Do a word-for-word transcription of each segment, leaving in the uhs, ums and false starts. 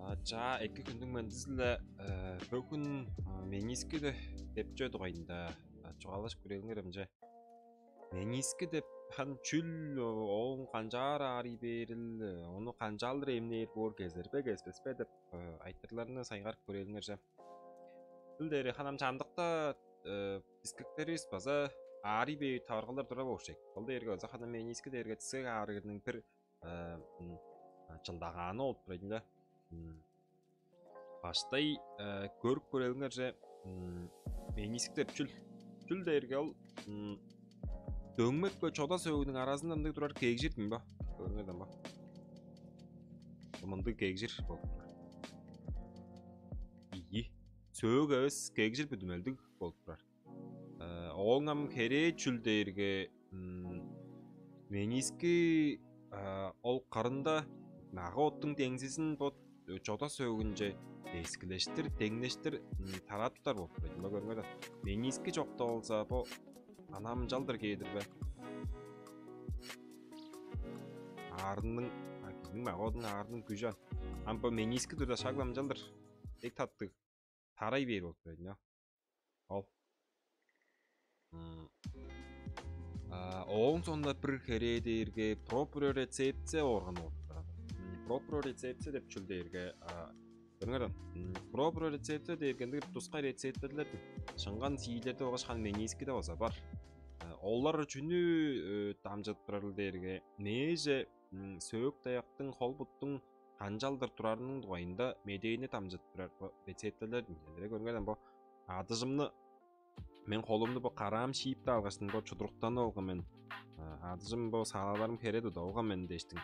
А, чаа, эки хүннүң мендизи-биле, э, бөгүн, а, мениски деп чүве дугайында, а, чугаалажып көрээлиңер ам че. Мениски деп харын чүл, о-, ооң канчаар аарый бээрил, ону канчалдыр эмнээр боор, кезер бе, кезбес бе деп, э, айтырыгларны сайгарып көрээлиңер че. Чүл дээрге харын ам чамдыкта, э, дискектеривис база аарый бээр таварылгалар турар болур чүве. Ол дээрге база харын ам мениски дээрге дискек аарыырының бир, э, м, а, чылдагааны болуп турар ийин да. М, Баштай, э, көрүп көрээлиңер че, м, мениск деп чүл. Чүл дээрге ол, м, дөңмек биле чода сөөгүнүң аразында мындыг турар кегжир дийин бо. Көрүңер даан бо. Мындыг кегжир болуп турар. Ийи. Сөөгү эвес, кегжир бүдүмелдиг болуп турар. Э, ооң ам херээ чүл дээрге, м, мениски, а, ол кырында мага-боттуң деңзизин бо, э, чода сөөгүнче дескилештир, деңнештир, м, тарадыптар болуп турар. Мына көрүңер даан. Мениски чокта болза, бо ана мынчалдыр кээр-дир бе? Аарының, а, кижиниң мага-бодунуң аарының күжү ам. Ам бо мениски турда шак-ла мынчалдыр эк таптыг тарай бээр болуп турар, ня. Ол. М. А, ооң соонда бир херээ дээрге проприорецепция органы болуп турар. М, проприорецепция деп чүл дээрге, а, көрүңер даан. М, проприорецепция дээрге ындыг тускай рецепторлар, шыңган сиирлерде болгаш харын менискиде база бар. А, олар чүнү, э, дамчыдып турарыл дээрге, мээже, м, сөөк-даяктың, хол-буттуң канчалдыр турарының дугайында медээни дамчыдып турар бо рецепторлар деңнелдери. Көрүңер даан, бо адыжымны мен холумну бо караам шиип-даа алгаштың, бо чудуруктанып алган мен. А, адыжым бо саалаларым хере тудуп алган мен дээштиң.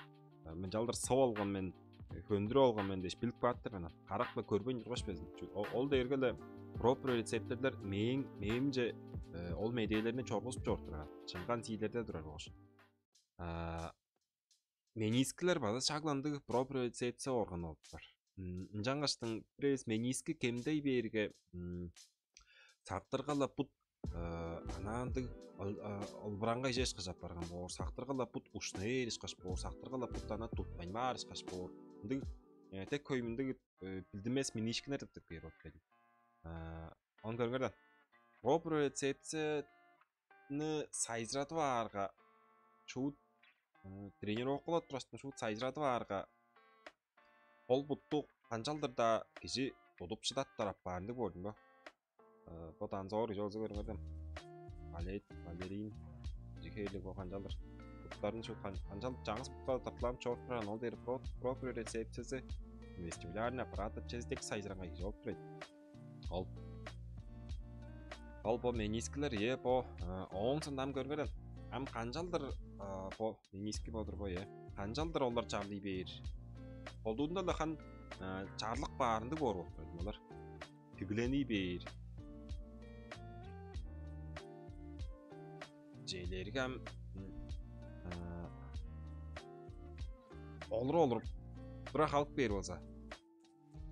А, мынчалдыр сып алган мен, э, хөндүрүп алган мен дээш билип каап-тыр мен. Карак-ла көрбейн тургаш безин. Чү-, о-, ол дээрге-ле проприорецепторлар мээң, мээңче, э, ол медээлерни чоргузуп чоруп турар. Шыңган сиирлерде турар болгаш. А, менискилер база шак-ла ындыг проприорецепция органы болуп бар. М, ынчангаштың бир эвес мениски кемдей бээрге, м, сактырга-ла бут, э, анаа ындыг ыл-, а, ылбыраңгай чеш кыжап барган боор, сактырга-ла бут ушнай эр ышкаш боор, сактырга-ла бут анаа тутпайн баар ышкаш боор. Ындыг, э, дег хөй мындыг, э, билдинмес менискилер тыптып кээр болуп кел. Э, ону көрүңер даан. Проприорецепцияны сайзырадып аарга, шуут, э, тренировкалап тургаштың шуут сайзырадып аарга, ол бутту канчалдыр-даа кижи тудуп шыдаттар апаар ындыг боор дийин бо. Э, бо танцор кижи болза көрүңер даан. Балет, балерин, кижи хевирлиг бо канчалдыр. Буттарын шуут кан-, канчалдыр чаңгыс бутка тыртылап чоруп турар, ол дээрге про-, проприорецепциясы, вестибулярный аппарат деп чези дег сайзыраңгай кижи болуп турар. Ол. Ол бо менискилер, э, бо, э, ооң соонда ам көрүңер даан. Ам канчалдыр, э, бо мениски бо-дур бо, э. Канчалдыр олар чарлый бээр. Колдуунда-ла харын, э, чарлып баар ындыг боор болуп турар олар. Тиглени бээр. Чижээлээрге ам, м, э, олуруп-олуруп тура халып бээр болза.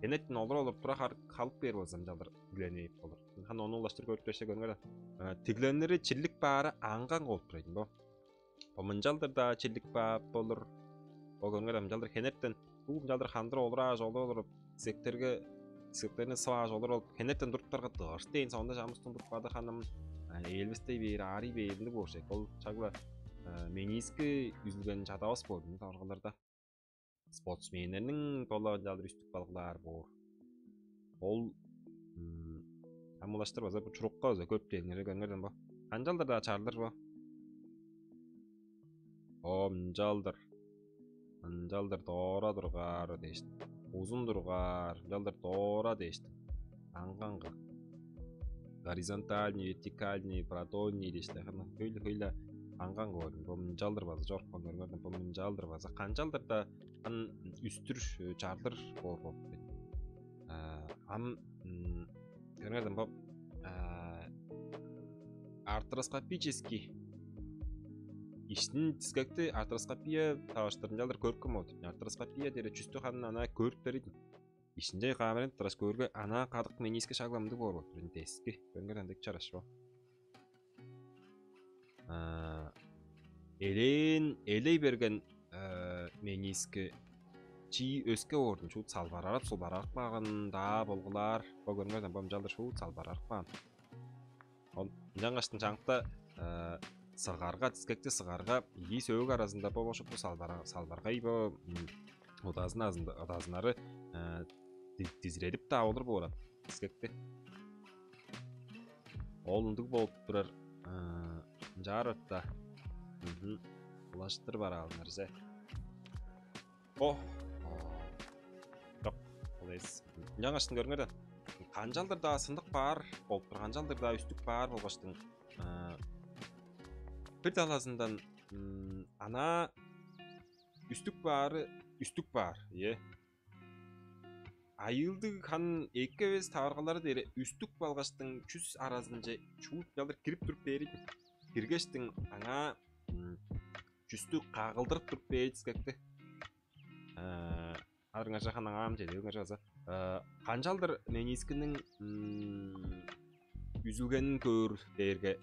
Хенертен олуруп-олуруп тура хар-, халып бээр болза, мынчалдыр тиглени бээр болур. Харын ону улаштыр көрүп дешсе көрүңер даан. Э, тигленири чирлип баары аңган болуп турар ийин бо. Бо мынчалдыр-даа чирлип баап болур. Бо көрүңер даан, мынчалдыр хенертен, бо мынчалдыр хандыр олурааш, олуруп-олуруп, дискектерге, дискектерни сывааш олуруп, хенертен туруптарга дыгырыс дээн соонда чамдыызын туруп каады харын ам, э, ээлбестей бээр, аарый бээр ындыг боор чүве. Ол шак-ла, э, мениски үзүлген чадавас боор ийин таварылгаларда. Спортсменнерниң дола ынчалдыр үстүп калгылаар боор. Ол, м, ам улаштыр база бо чурукка база көрүп дээриңер, көрүңер даан бо. Канчалдыр-даа чарлыр бо. О, мынчалдыр. Мынчалдыр доора тургаарыл дээштиң. Узун тургаарыл, мынчалдыр доора дээштиң. Аңган-га. Горизонтальный, вертикальный, продольный дээштиң. Ханы хөй-ле, хөй-ле аңган-га боор. Бо мынчалдыр база чорупкан, көрүңер даан, бо мынчалдыр база. Канчалдыр-даа ан үстүр, э, чарлыр боор болуп кээр. А, ам, м, көрүңер даан, бо, а, артроскопический. Иштин дискекти артроскопия таварыштыр мынчалдыр көрүпкен болуп. Артроскопия дээрге чүстү харын анаа көрүптер ийин. Иштинче камераны тыртыраш көөрге, анаа кадык мениски шак-ла мындыг боор болуп тур. Дески. Көрүңер даан, дег чараш бо. А, элээн, элей берген, э, мениски чии өске ордун шуут салбарарап, сулбарарап кааган-даа болгулаар. Бо көрүңер даан, бо ынчалдыр шуут салбарарап каан. Ол ынчангаштың чаңыкта сыгарга, дискекти сыгарга, ийи сөөк аразында бо бошуп бо салбаргай бо удазын удазынары дизиредип-даа болур боор ам дискекти. Ол ындыг болуп турар. Ынчаар орта улаштыр бараалыңарже. Бо чок, ол эвес. Ынчангаштың көрүңер даан, канчалдыр-даа сындык баар болуп тур, канчалдыр-даа үстүк баар болгаштың, бир талазындан анаа үстүк баары үстүк баар, ийе. Айыылдыг хан эки эвес таварылгалары дээре үстүк балгаштың чүс аразынче шуут ынчалдыр кирип туруп бээр ийин. Киргештиң аңаа чүстү кагылдырып туруп бээр дискекти. Арыңарже хан аңаа ам чедириңерже база канчалдыр менискиниң үзүлгенин көөр дээрге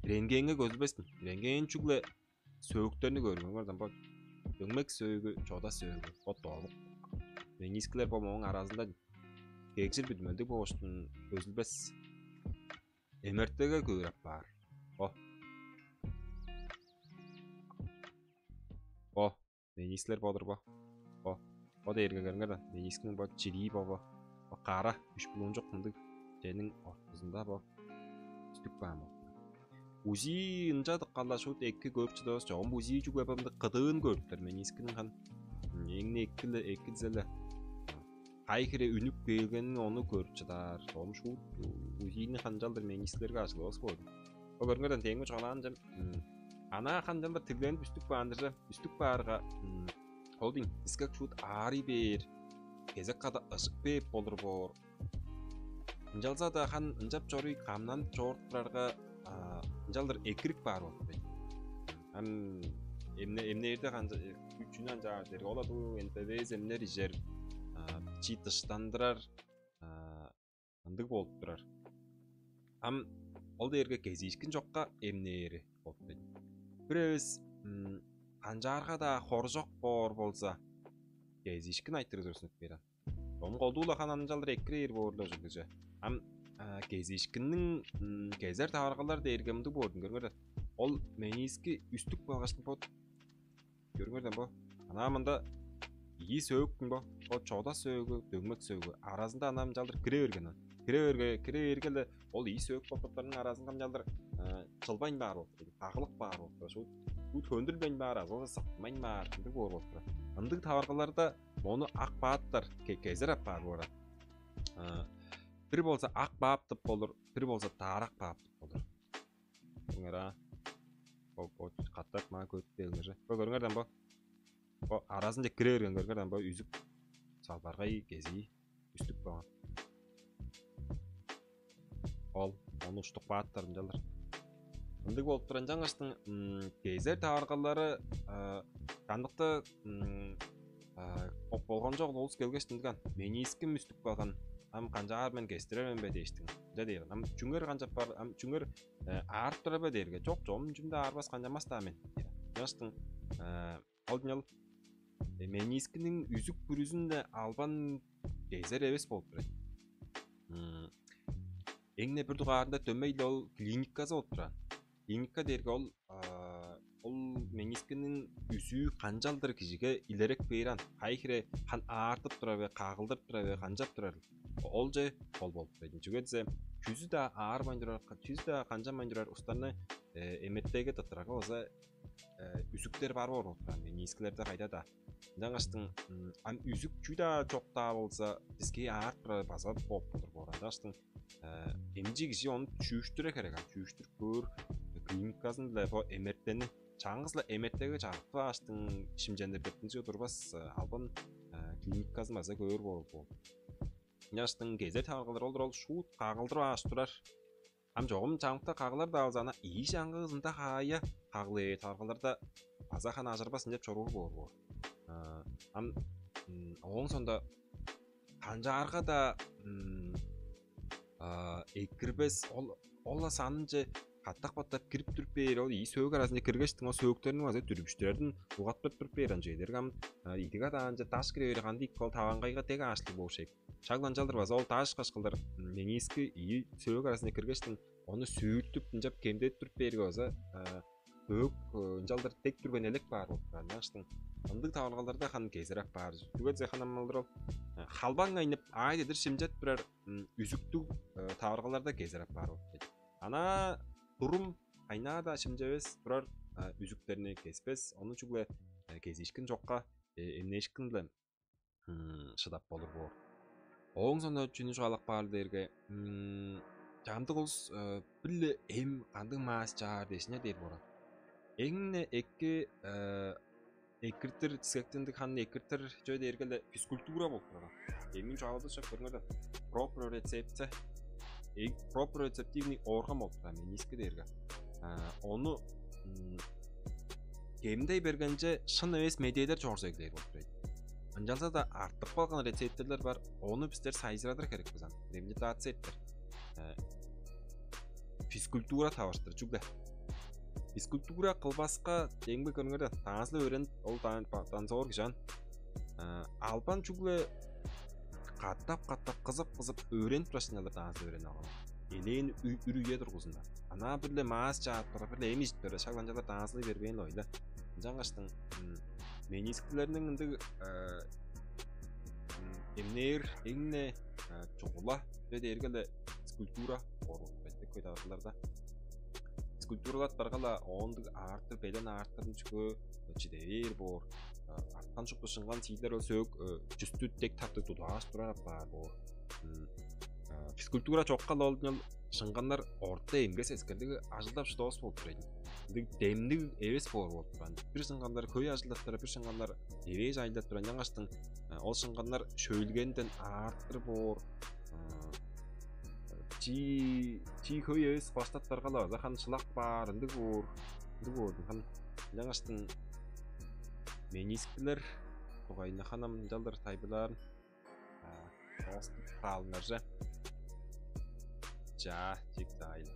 рентгенге көзүлбестин. Рентген чүгле сөөктерни көрүңер даан, бо дөңмек сөөгү, чода сөөгү, бо долук. Менискилер бо мооң аразында кегжир бүдүмелдиг болуштун көзүлбес. МРТ-ге көөр апаар. Бо. Бо. Менискилер болур бо. Бо. Бо дээрге көрүңер даан, менискиниң бо чирии бо, бо. Бо кара, үш булуунчук мындыг чениң ортузунда бо. Үстүк баан бо. УЗИ ынча дыккалла шуут эки көрүп чыдывас чогум. УЗИ чүгле бо мындыг кыдыын көрүптер менискиниң хан. Эңни экиле, экилзеле. Кай хире үнүп кээлгенин ону көрүп чыдаар. Чогум шуут УЗИ-ни канчалдыр менискилерге ажылывас боор. Бо көрүңер даан, дээңми чугаалаан чем. Анаа канчалдыр тигленип үстүк баан-дыр че. Үстүк баарга, ол дийин, дискек шуут аарый бээр, кезек када ыжык бээп болур боор. Ынчалза-даа хан ынчап чоруй камнанып чоруп турарга, ынчалдыр экирик баар болуп кээр. Ам эмне, эмнээрде канча, чүнү канчаар дээрге, ол адуу НПВС эмнер ижер, бичии дыштандырар, ындыг болуп турар. Ам ол дээрге кезиишкин чокка эмнээри болуп кээр. Бир эвес канчаарга-даа хоржок боор болза, кезиишкин айтырыг чорзунуп бээр ам. Чогум колдуу-ла хан ынчалдыр экирээр боор-ла ужурлуг че. Ам кезиишкинниң кезер таварылгалары дээрге мындыг боор дийин, көрүңер даан. Ол мениски үстүк балгаштың бо. Көрүңер даан, бо. Анаа мында ийи сөөк дийин бо. Бо чода сөөгү, дөңмек сөөгү. Аразында анаа ынчалдыр кире берген. Кире берге, кире бергеле ол ийи сөөк боттарының аразынга ынчалдыр чылбайн баар болуп, кагылып баар болуп турар. Шуут, шуут хөндүрбейн баар, азы болза сыктынмайн баар, ындыг боор болуп турар. Ындыг таварылгаларда мону ак бааттар кезер апаар боор. Бир болза ак баап деп болур, бир болза даарак баап деп болур. Көрүңер аа. Бо, бо катап маа көрүп бээңер че. Бо көрүңер даан, бо. Бо аразынче кире берген, көрүңер даан, бо үзүк салбаргай кезии үстүк болган. Ол ону уштук бааттар ынчалдыр. Ындыг болуп турар. Ынчангаштың кезер таварылгалары чамдыкта болган чок, улус келгеш, ындыган: «Мениским үстүп калган, ам канчаар мен, кестирер мен бе?» — дээштиң. Ынча дээр. Ам чүңер канчап бар, ам чүңер аарып турар бе дээрге, «Чок, чогум чүм-даа аарбас, канчамас-даа мен» — дээр. Ынчангаштың ол динел менискиниң үзүк бүрүзүн-даа албан кезер эвес болуп турар. Эң-не бир дугаарында дөмей-ле ол клиниказы болуп турар. Клиника дээрге ол, ол менискиниң үзүү канчалдыр кижиге илереп бээр аан, кайы хире хан аартып турар бе, кагылдырып турар бе, канчап турар, олче ол болуп турар. Чүге дизе, чүзү-даа аарбайн турар, чүзү-даа канчанмайн турар устарны эметтерге тыттырарга база үзүктер бар боор болуп турар, менискилерде кайда-даа. Ынчангаштың ам үзүк чүү-даа чок-даа болза, дискээ аарып турар база болуп болур боор. Ынчангаштың эмчи кижи ону чүүштүрер херек, ам чүүштүрүп көөр, клиниказын-биле бо эметтерни, чаңгыс-ла эметтерге чагыртып ааштың, шимчендирбеттинчиге турбас, албан клиниказын база көөр боор болур. Ынчангаштың кезер таварылгалар ол-дур, ол шуут кагылдырып ааш турар. Ам чогум чамдыкта кагылар-даа болза, ана ийи чаңгызында хаая кагылыр таварылгаларда база хан ажырбас ынчап чоруур боор боор. Ам ооң соонда канчаарга-даа экирбес, ол, ол-ла санынче катап-катап кирип туруп бээр, ол ийи сөөк аразынче киргештиң, ол сөөктерниң база дүрбүштерин улгаттырып туруп бээр, ам чүве дээрге ам идиге адаанче даш кире бээри кандыг ийик, ол таваңгайга дег аашлыг болур шег. Шак ынчалдыр база ол даш кышкылдыр, мениск ийи сөөк аразынче киргештиң, ону сүүртүп, ынчап кемдедип туруп бээрге база сөөк ынчалдыр дег дүрген элеп каар болуп турар. Ынчангаштың ындыг таварылгаларда ханы кезер апаар. Чүге дээш ханы амалдыр ол халбаң айнып, аай дедир шимчеп турар үзүктүг таварылгаларда кезер апаар болуп дейт. Ана турум айнаа-даа шимчевес турар үзүктерни кеспес. Ону чүгле кезиишкин чокка эмнээшкин-биле шыдап болур боор. Ооң соонда чүнү чугаалап каар дээрге, чамдык улус бир-ле эм кандыг маас чаар дээш, ынча дээр боор. Эң-не эки экиртир, дискектиндиг ханы экиртир чүве дээрге-ле физкультура болуп турар. Эмин чугаалады шак көрүңер даан. Проприорецепция, проприорецептивный орган болуп турар мениск дээрге. Ону кемдей бергенче шын эвес медээлер чорза эглээр болуп турар. Ынчалза-даа артып калган рецепторлар бар, ону бистер сайзырадыр херек бис ам. Реабилитация эттир. Физкультура таварыштыр чүгле. Физкультура кылбаска, демги көрүңер даан, танцылап өөренип, ол танцор кижи аан. Албан чүгле катап-катап, кызып-кызып өөренип турар шынчалдыр танцылап өөренип алган. Элээн үр үе дургузунда. Ана бир-ле маас чаап турар, бир-ле эм ижип турар, шак ынчалдыр танцылай бербээн-ле ойла. Ынчангаштың менискилерниң ындыг эмнээр эң-не чугула чүве дээрге-ле физкультура боор болуп турар. Хөй таварылгаларда физкультуралап баргала, оон ындыг аартыр, белен аартырын чүгөө чидевээр боор. Арткан шупту шыңган сиирлер ол сөөк чүстү дег таптыг тудугаш турар апаар боор. Физкультура чокка-ла ол шыңганнар орта эмге сескерлиг ажылдап шыдавас болуп турар ийин. Ындыг демниг эвес боор болуп турар. Бир шыңганнар хөй ажылдап турар, бир шыңганнар эвээш ажылдап турар. Ынчангаштың ол шыңганнар шөйлгенден аартыр боор. Чи чи хөй эвес баштап баргала база ханы шылап каар, ындыг боор, ындыг боор ханы. Ынчангаштың менискилер дугайында ханы ам ынчалдыр тайылбырлаарын. Ооступ каалыңарже. Чаа, чек-чаайыл.